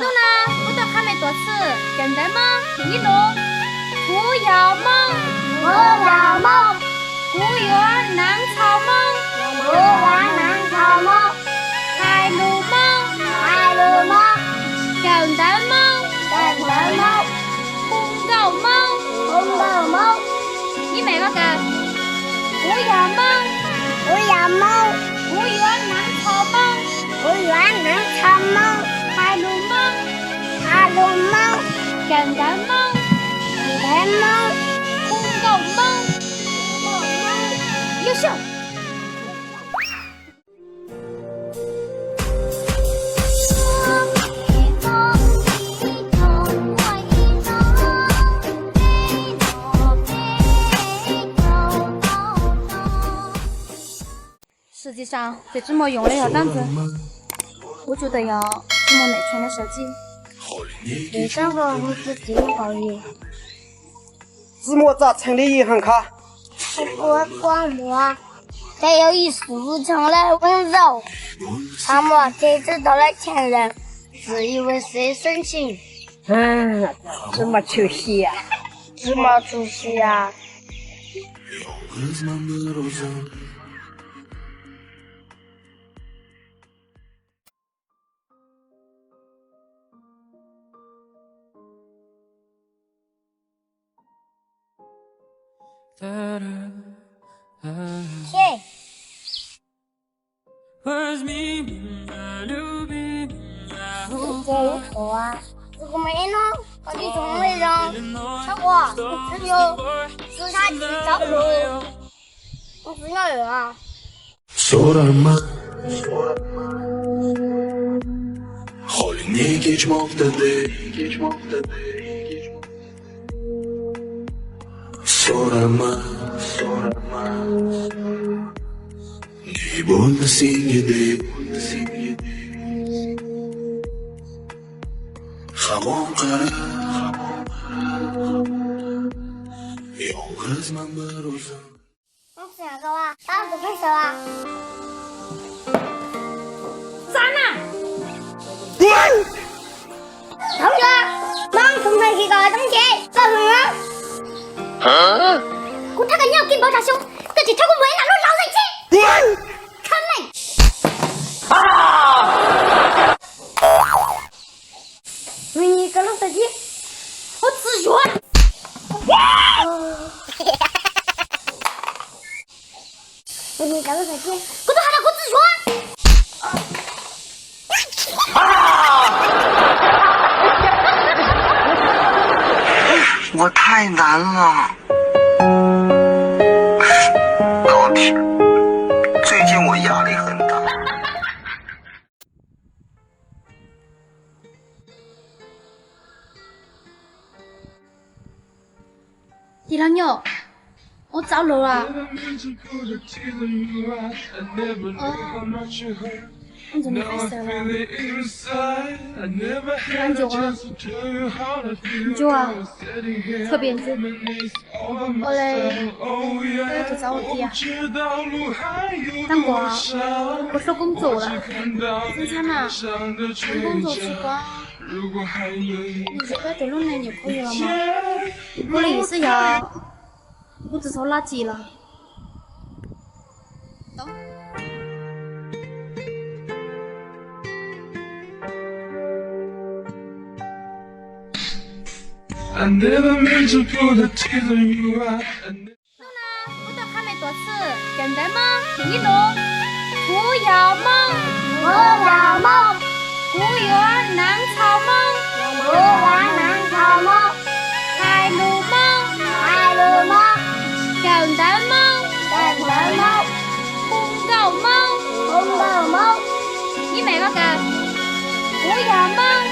Hnub no kuv tuaj qha me tuam txhwm kawm ntawv Hmoob. Ib lus, kuv yog Hmoob, kuv yog Hmoob, kuv yuav hnav tsho Hmoob, kuv yuav hnav tsho Hmoob, hais lus Hmoob, hais lus Hmoob, kawm ntawv Hmoob, kawm ntawv Hmoob, hu nkauj Hmoob, hu nkauj Hmoob. Ib me koj kawm, kuv yog Hmoob, kuv yog Hmoob, kuv yuav hnav tsho Hmoob, kuv yuav hnav tsho Hmoob, hais lus Hmoob, hais lus Hmoob, kawm ntawv Hmoob, kawm ntawv Hmoob, hu nkauj Hmoob, hu nkauj Hmoob. Yuj sij. Xwm txij sav, ces tsis muaj yoov li yog dab ntxwg. Kuv tsuas tau yog tsis muaj neeg tshuav nov sawv txij. Tsis muaj txaj txheej li yim heej kha. Kuv kuaj muag, ces yog ib xwm txheej lawm ub zaug. Txha muag ces twb tau lawm cheej lawm, txwm yus xeeb xeeb txheej. Tsis muaj tshwm sim, tsis muaj tshwm sim. Ces lub tuav, kuv mus ib hnub koj tib tug mus ib zaug, txhob ua, kuv yog, kuv sab tsis txhob lus, kuv tsis nyob lawm. Txav na! Thaum ntawd Hmoob tus ntxhais hais kom txoov ces koj hlub na. Kuv thab koj nyob kim npawg Thav Xyooj, koj tsis thab kuv mus ib nta lub laus zaj tsib. Khab meej. Nws nyiam koj lub xav cia, kuv tsis yuav. Nws nyiam koj lub xav cia, kuv twb hais tias kuv tsis yuav. 我太难了，老铁，最近我压力很大。 Tij laug Nyuj, ua txaus lus lawm. Ntxuav nws peb xaws lawm. Ntsuag, ntsuag, txhua pias ntsuag. Ua li, tus txaus tias, tab nkuas kuv hlub koob txuj lawm. Xwb ntxhab na, hlub koob txuj tsis kov, nws tsis pab tus lub neej nyuam qhuav yog mas, ua li xwb yog kuv tsis txhob lab tsis los. Hnub no kuv tuaj qha me tuam txhwm kawm ntawv Hmoob. Ib lus, kuv yog Hmoob, kuv yog Hmoob, kuv yuav hnav tsho Hmoob, kuv yuav hnav tsho Hmoob, hais lus Hmoob, hais lus Hmoob, kawm ntawv Hmoob, kawm ntawv Hmoob, hu nkauj Hmoob, hu nkauj Hmoob. Ib me koj kawm, kuv yog Hmoob,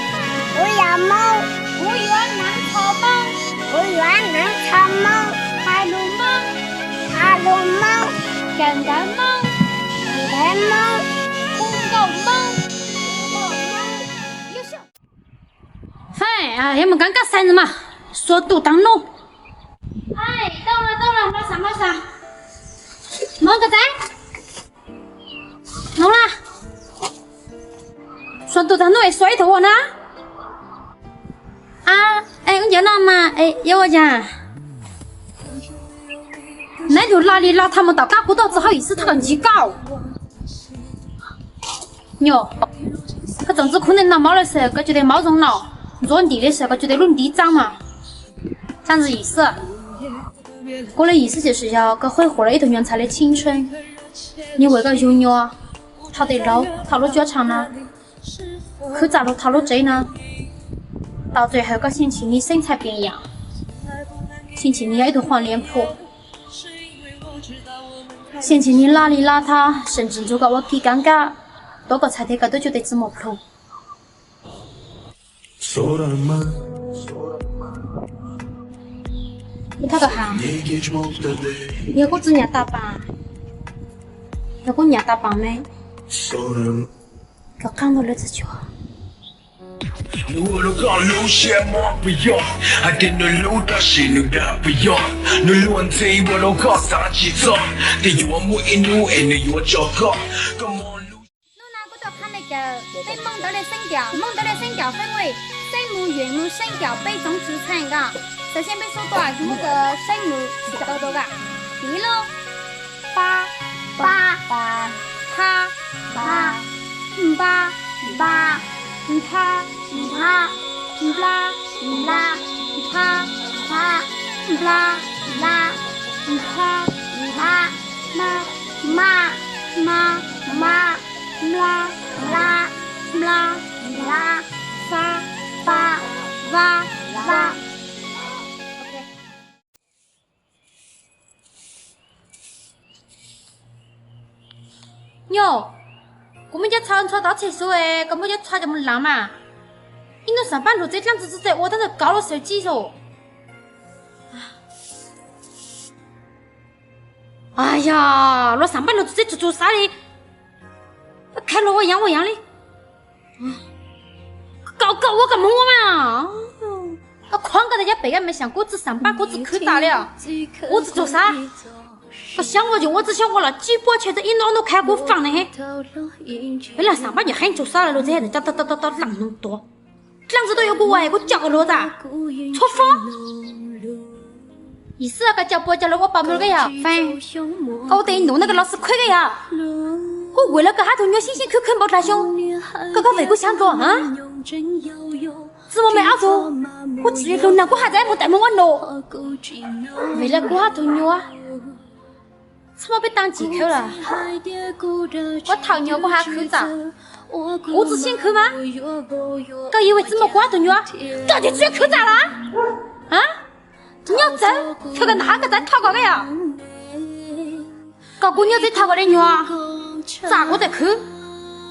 kuv yog Hmoob, kuv yuav hnav tsho Hmoob, kuv yuav hnav tsho Hmoob, hais lus Hmoob, hais lus Hmoob, kawm ntawv Hmoob, kawm ntawv Hmoob, hu nkauj Hmoob, hu nkauj Hmoob. Fej, yog mus kab kab xais ntawd mas, xuas tus tav nub. Tau los, tau los, npau xas, npau xas. Hmoob koj txav. Hmoob na. Xuas tus tav nub es xuas ib tug ua na. Ua cas no mas, ua cas neb tus laj li laj tha mus tom qab kuv tuaj txog hauv Yim Xwb thaj kom ntsiv kauj. Nyuam, koj txawm ntxub khub neej noj mov lawm xwb koj tsis tes mov zoo no, ntxuav ntim li xwb koj tsis tes lub ntiv txeeb mas. Txaj ntxwv Yim Xwb, kuv li Yim Xwb ces yog koj khuj huam rau ib tug nyuam ntxhais li Tshib Ntsheej. Nws ua koj yug nyuam, thauj tej laug, thauj lub cuab tshav no, khwb txaj laug thauj lub tsev no, tau txawm hawm koj xyeej tsis nws xeeb txhaj piam yam, xyeej tsis nws yog ib tug Huam Liam Phum, xyeej tsis nws laj li laj tha, seem tsis ntxuav koj ua kiv kav nkaj, tuav koj txhais tes koj twb tsis tes txwv mus plhu. Thaj Kawg Has, yog kuv txwv nyam tas paas, yog kuv nyam tas paas me, koj qab ntuj lawv txwv tsuag. Hnub no kuv tuaj qha nej cawm peb Hmoob ntawv lej xeeb tiam, Hmoob ntawv lej xeeb tiam feeb ej, xeeb mus yeem mus xeeb tiam peb tsoov tswv txheej ko. Xav xyeeb peb suab tuaj muab ko xeeb mus tsis tau dua ko. Piv lub, pab, pab, pab, phab, phab, npab, npab, nphab, nphab, nplab, nplab, nphab, nphab, nplab, nplab, nphab, nphab, mab, mab, mab, mab, mab, mlab, mlab, mlab, mlab, fab, fab, vab, vab. Nyuam, kuv muaj cov tsho ntxhua tov txhij xwb, koj muaj cov tsho cov mus lav mas. Ib hnub xam pab nrug txiv dlaab txwv txwv txwv ua tab ntawm kauv los xaws tsib zaug. Yog luag xam pab nrug txwv txwv txwv xav li, khav luag ua yaav ua yaav li. Koj, koj ua koj moog ua mas. Koj khuam koj tas cov pem koj me xyaam kuv tsi xam pab kuv tsi khwv tas li os. Kuv tsi txug xav. Koj xyoob ua yus ua tsi xyoob ua los tsib puab tshe tau ib hnub hnub khav kuv faam ne he. Peb lam xam pab nyuam qheeb txug xav lug txij tau tau tau leej nug tuav. Dlaab tsi tuaj yuav kuv ua es kuv coj koj lug tas. Tshuav foob. Yim xwb koj coj puab coj lug ua pab moog koj yog feeb. Koj ua tej num no koj los xwm khuv koj yog. Kuv vim lawv koj hab tug nyuas xyeeb xyeeb khwv khwv npaum dlaag xyoo. Koj, koj vim kuv xyaav dlua hab. Tsi muaj mej ob tug, kuv tsi lug naag kuv has tas moog tais moog ua num. Vim lawv kuv hab tug nyuas txhob muab peb taag cim khwv lawm. Kuv thaum nyuas kuv has khwv tas, kuv tsi xyeeb khwv mas. Koj yuav vim tsi muaj kuv hab tug nyuas, koj tes tsi yuav khwv tas lawm. Nyob txawv, koj nam hab koj txawv thauj koj koj yog. Koj kuv nyob txawv thauj koj le nyuas, txam kuv txawm khwv.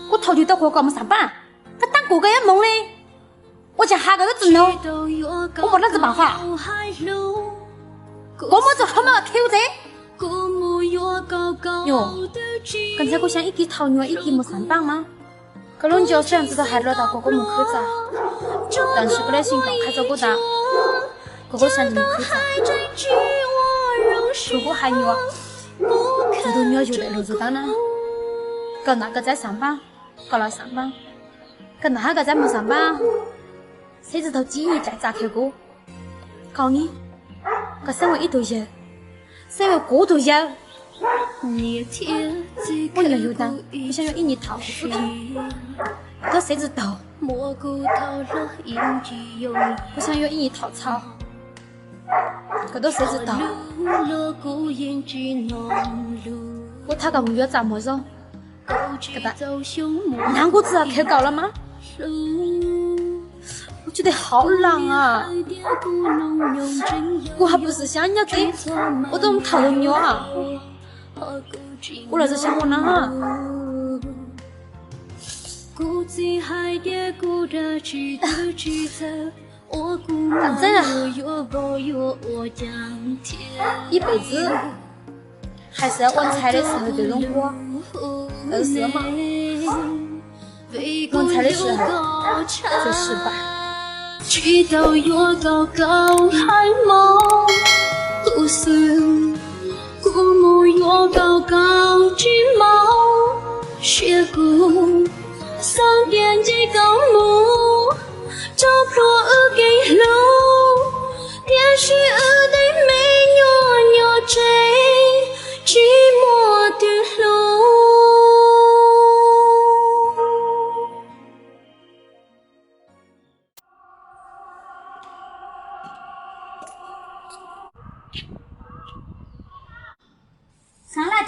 Kuv thaum yug tau kuv kom moog xam pab, koj taab kuv koj yuav moog le. Ua caag has koj twb tsi noog, kuv muaj dlaab tsi paam qhov. Kuv muab txug qhov muab koj khwv txev. Nyuas, koj ntxhais kuv xyaav ib kis thaum nyuas ib kis moog xam pab mas. Koj lub nco xwb tsi tau has dlua tas kuas kuv moog khwv txag. Tam sim koj lub sij koom qha rua kuv tas, kuas kuv xyaav ntsis moog khwv txag. Tsuas kuv has nyuas, txug tug nyuas yug daim lug txug taab na. Koj nam koj txawv xam pab, koj los xam pab. Koj nam hab koj txawv moog xam pab, xeeb tsi tau tsib nyuas caij txag khaws kuv. Koj ne, koj xeeb ua ib tug yawg, xeeb ua kuv tug yawg. Kuv nyuas yug tas, kuv xyaav yuav ib nyuas thaum kuv tub thaum, kuv tub xeeb tsi taug. Kuv xyaav yuav ib nyuas thaum txhaum, kuv tub xeeb tsi taug. Kuv thov koj moog yuav txaj muag zoo. Naav kuv txawm khaws koj los mas, kuv tsi tes hauv laag a. Kuv has pum xwm xyaav nyob tsev, kuv tub thaum tug nyuas, kuv los txawm xyaav ua naav. Ib pem txwv hais xwm ua ntxhais le xwm hawm tug zoo nquag, tawv xwm mas ua ntxhais le xwm hawm, txawm swm pam. Tsis tau yuav koj kaum haiv mob, kuv xwb, kuv mus yuav koj kaum tsib mob, siab kuv xaav tias nce koj mus rau plhuav wb kev hlub.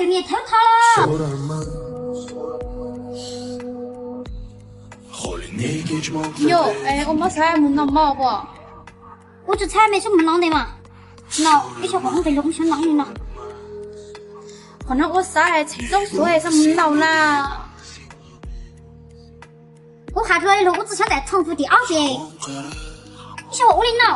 Niam thawb tho los. Yog, ua mob xav mus noj mov puas? Ua tsis txhab me xub mus noj ntej mas. No, ib xyoo qhov no tes lus kuv xav noj li no. Qhov no ua xav txheem txoob xuav xav mus noj na. Kuv qhia dua li lus ua txij xyab tais thooj pw tim ob ces ib xyoo ua li no.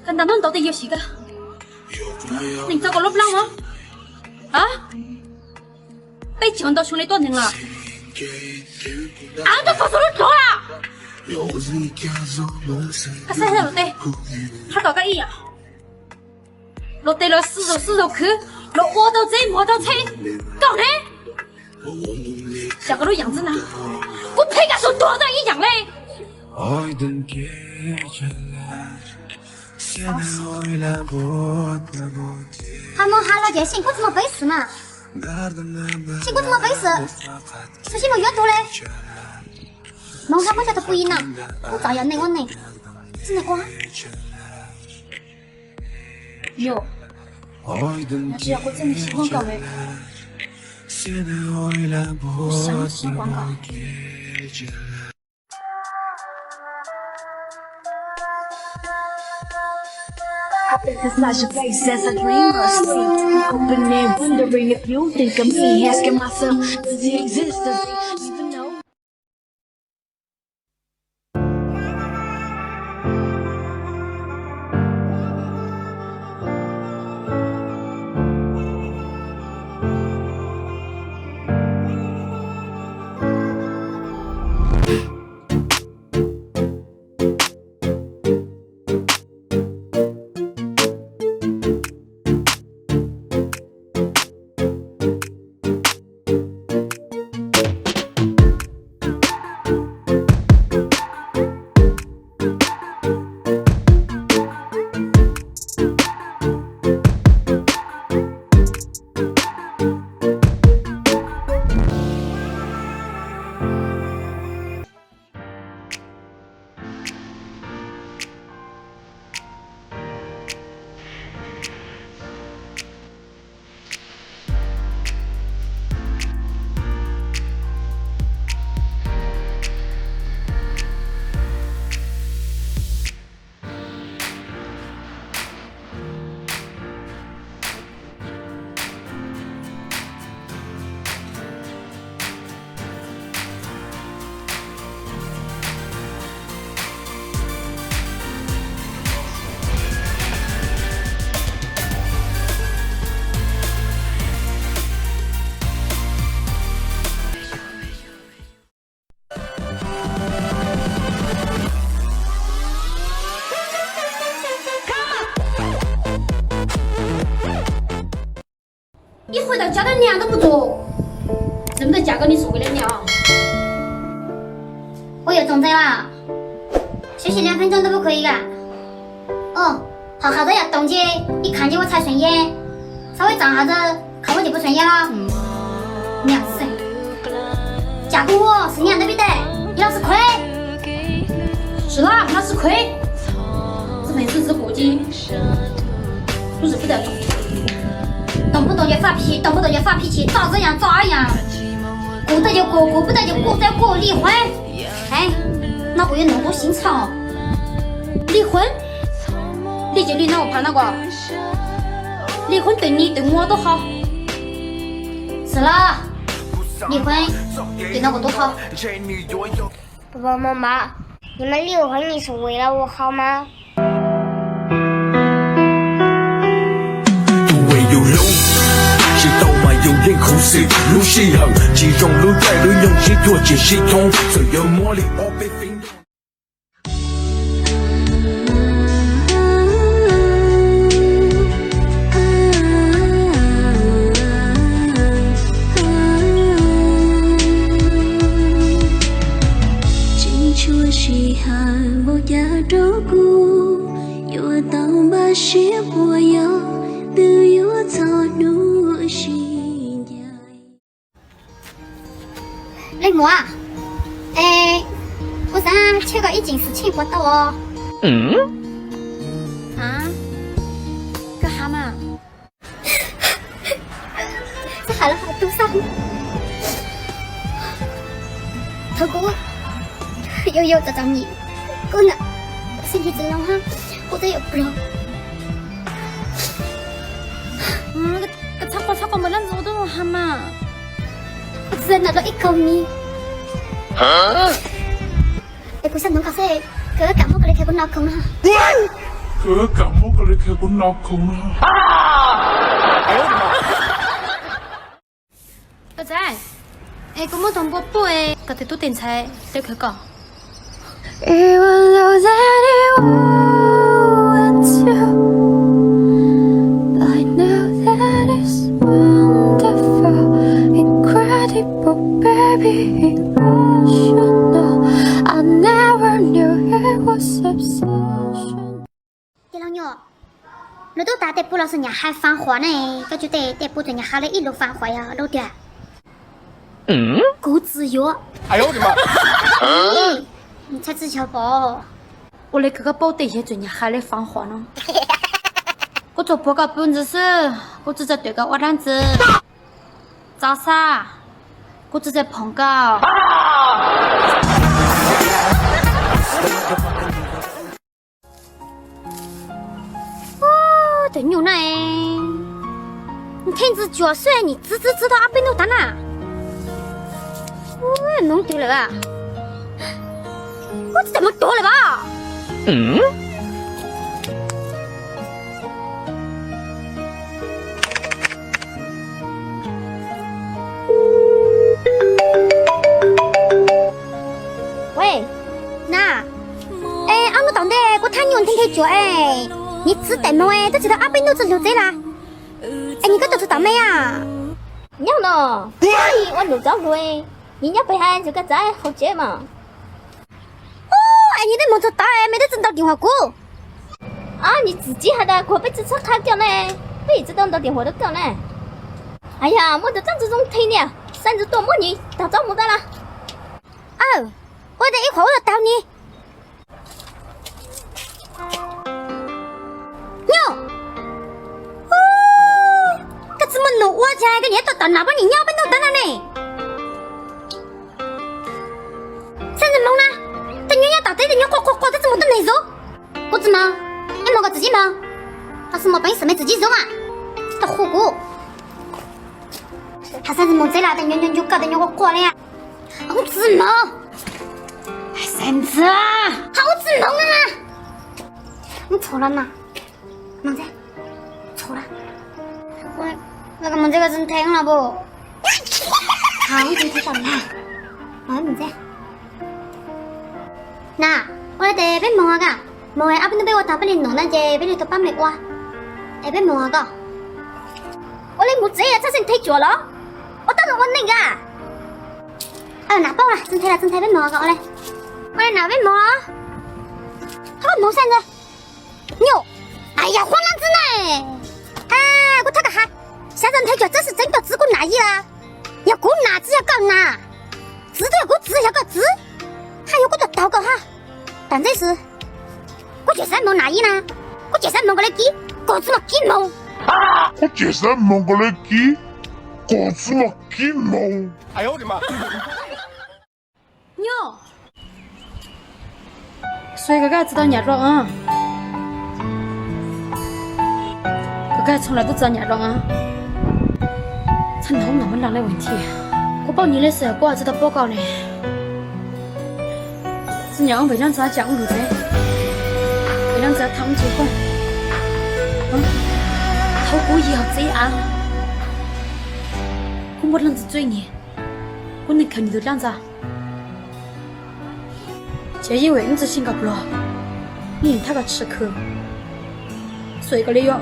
Koj nta nub ntaus tej yawg siv koj. Neeg txog koj lub plaub mog. Peb tsis ntau xyoo li tuaj neeg los. Av tuaj txog xub lub dlov a. Koj saib los tej, qhab kom koj ib yam. Los tej los xwb zaug xwb zaug khwv, los ua tau txeb muag tau txheb, koj ne. Xyov koj lub yam ntxwb na, kuv pheej koj xub tuag tau ib yam li. Qhov muag ha los ces xyeej kub txuj muag peev xwm mas. Xyeej kub txuj muag peev xwm, xyov xyeej mus yuav tug li. Hmoob hab muab coj tau pw ib na, kuj txawm yog neeg ua neeg, txij neeg ua. Yog, yog tsis yog kuv txoj me tsis muaj nkaus li. Kuv xav xav quav nkaus. I bet this lies your face as I dream of sleep. Open and wondering if you think of me. Asking myself, does he exist? Does he even know? Ib qho tawm tsam tab niag ntub puj tus, txiv muaj tawm tsam koj niag xum li niag os. Ua yuav txoos ntxais mas, sab sim li pheej ntub puj kho ib yam. Thov qhov txob yam toom nce, ib khav nce ua txhais xeem ye, txhob ib txav qhov txob khav ua ces puj xeem ye los. Niam xeem, cas kuj ua xwm niag ntawd pib teg, yog los xwb khuv. Tsis los los xwb khuv. Txij pheej xwb xwb kuv ci. Lub zim pub tawm toom pub toom ces faj phim, toom pub toom ces faj phim tsis txoj txob yas txoj ab yas. Kuv tej ces kuv, kuv pub tej ces kuj txob kuj li huv. Heev, no kuv yuav nug tub siv ntxhov. Li huv, li ces li no phav no ko. Li huv twm ni twm muaj tub ho. Xwm los, li huv, twm no kuv tub ho. Mama, nws mas li huv nws xum ua los ua ho mas. Tus uas yus hlub, tsis tau mas yus yeej khuv xim. Lub sij hawm tsis zoo, lub caij lub nyoog sib cuag tsis sib thoob, txawm yuav muab li ob peb feeb ntau. Tseem tshuav sij hawm npaum cas rau kuv, yuav tau npaj siab puas yog, twb yuav txog hnub sib ncaim. Leej muam, es Kuv xav check koj ib tseem xwm txheej puas tau os. A, koj hais mas. Txhob hais lawm, hais tu xwb. Thaum kuv yau yau txom txom nyem, kuv ntawm xib hlis txiv no hab, kuv twb yuav pluag. Koj txhob quaj, txhob quaj mas, leej twg ua tub ua ha mas. Kuv txawm ntawm rau ib kaug ni. Es kuv xav ntsoov koj xwb, koj kam muab koj li qhia kuv noj khoom no. Koj kam muab koj li qhia kuv noj khoom no. Koj txawm, es kuv muab tus npua pub kom tus tub tus ntxhais tau khaws koj. It was love that it went to, but now that is wonderful, incredible, baby, irrational. I never knew it was obsession. Tis laug nyuam, lub tub tas tej pub los xwm nyam hais faav qhuav ne, koj tsis tej tej pub txawm nyam hais li ib lus faav qhuav yog lub tiag. Kuv tsis yuav. Ntshai tsis yog pom. Ua li koj paub tej yawg txawm nyam hais li faav qhuav no. Kuv tsuas pom koj pw ntxiv xwb, kuv tsis txawj twm koj ua dlaab tsi. Txhob xav, kuv tsis txawj phoom koj. Tus nyuj na, nthe ntsis cuag xwb nim txwv txwv txwv tau ob peb hnub tag na. Mus twg lawm? Ua tsis tau mus tuav lawm as. Na, es ob hnub tom ntej kuv thab nyuj nthe nthe cuag es nim txwv teem moog es twb tsis tau ob peb hnub txug lug tsev lawm. Es nim koj tau txug tom mej a? Nyob no, ua num txov lug, nim nyob pem hab ntsug koj txav hauv tsev mas. Es nim peb moog txug tod mej twb tsis ntaus deem huam kuv. Nim txiv txiv has tas kuv peb tsis txhob qha koj ne, peb tsis tau ntaus deem huam rau koj ne. Yog muaj tus txaj ntxwv zoo nthe niam, xav ntxwv tuaj muab nim tag txob mus tag lawm. Ua tas ib qhuav ua tau ni. Nyuj, koj tsis muaj num ua cas koj nim tuaj tom no pab nim nyob peb ntuj tag no ne. Xav ntxwv moog na, tus nyuj nyob tom teb tus nyuj quaj quaj quaj twb tsis moog tuaj neeg zov. Kuv tsis moog, ib moog koj txiv tsis moog, koj xub moog peev xwm mej txiv tsis zov mas tsis tau hu kuv. Has xav ntxwv moog tsev lawm tus nyuj ncu ncu koj tus nyuj quaj quaj li. Kuv tsis moog. Xav ntxwv, kuv tsis moog na. Moog txhob lawm na, moog txhob lawm. Koj moog tsev koj tsis nthe los puas? Moog tsev. Na, ua li tes peb moog koj, moog ob peb hnub peb ua tag peb li num na ces peb li tuaj pab mej ua. Es peb moog koj. Ua li moog tsev txhob xav nthe cuag los? Ua tab ua neej koj. Nam paub tsis nthe los tsis nthe peb moog koj ua li. Ua li nam peb moog los? Koj moog xav ntxwv. Nyuj, yog huab leej txiv ne. Kuv thov koj has, xav txog nthe cuag txwv tsis tseev koj txwv kuv nam yij lawm. Yog kuv nam tsis yog koj nam. Txwv twb yog kuv txwv yog koj txwv, hab yog kuv tuaj taug koj hab. Tam ntxeb xwb, kuv tseem xav moog nam yij na, kuv tseem xav moog koj li kib, koj txwv mas kib moog. Kuv tseem xav moog koj li kib, koj txwv mas kib moog. Nyuj, xyov koj tsis tau nyam dlua, koj txhob lam tub txav nyam dlua. Txhob nov nov mab laj le ua nthiab. Kuv paub nyias le sij hawm kuv tsis tau paub koj ne. Txhob nyam ua npaum leej ntxav cas ua lug tsev, npaum leej ntxav tham ua ntsis koj. Thaum kuv yog txiv av, kuv muaj leej txiv txuj nyiam, kuv neeg khaws nyias tus dlaab ntxa. Ces yeej vim wb tsis sib nkaus pluag, yeej thab koj tshwm khw, xwm koj li yuav.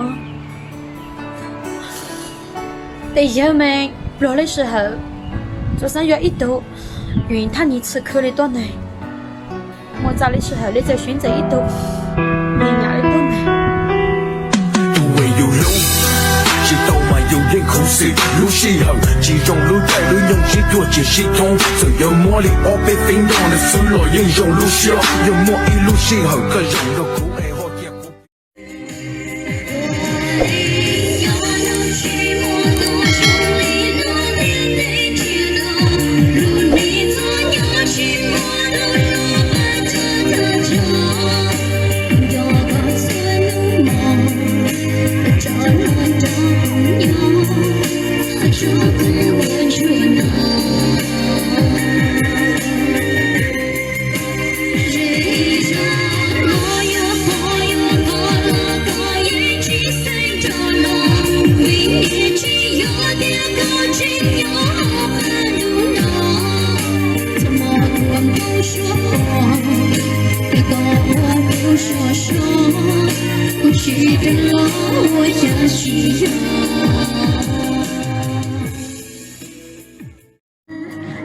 Tes yawg mas pluag li sij hawm, txhua xav yuav ib tug, vim thab nyias tshwm khw li tuab neeg. Muaj txaj li sij hawm li txawm siv ntxeev ib tug, nyias nyam li tuab neeg. Tus uas yus hlub tsis tau mas yus yeej khuv xim. Lub sij hawm tsis zoo, lub caij lub Sib cuag tsis sib coob, txawm yuav muab li ob peb feeb nrog nws xwb los yeej zoo lub siab. Yog muaj ib lub sij hawm koj zoo nrog kuv es ho cia kuv.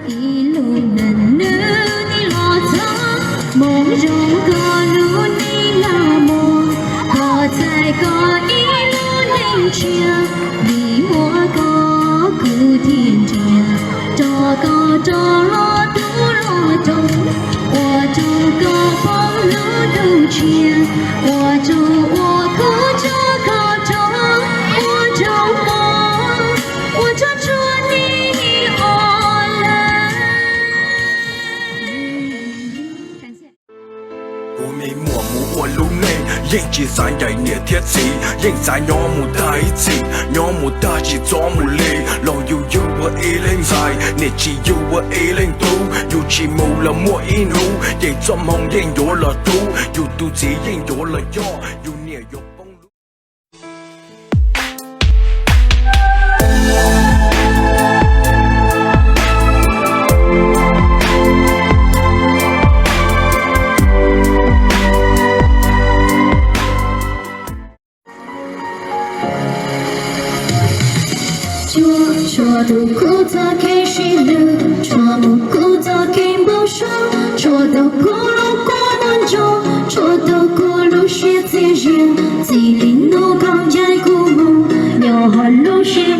Ib lub neej nws nim los txog, moo zoo koj lub neej los muaj, koj txais koj ib lub neej tshiab, vim muaj koj kuv thiaj ntiag, rau koj rov los tus luag rau, ua rau koj poob lub ntuj tshiab, ua rau ua kub rau koj rov, ua rau poob, ua rau tsuag nim os lawm. Kuv me muam mus ua lub neej yeej tsis xav ncaim niam thiab txiv, yeej xav nyob mus tag ib txhis, nyob mus tag tsis txhob mus li. Los yus yug ua ib leeg ntxhais, niam tsis yug ua ib leeg tub, yus tsis mus los muaj ib hnub ces txoj hmoo yeej yuav los tub, yus tus txiv yeej yuav los coj, yus niam yuav poob lub. Tsuas, tsuas tus kub txoj kev sib lwm, tsuas tus kub txoj kev npau suav, tsuas tus kub lub kua muag ntsuag, tsuas tus kub lub siab txias zias, txij li hnub koj ncaim kuv mus, nyob hauv lub siab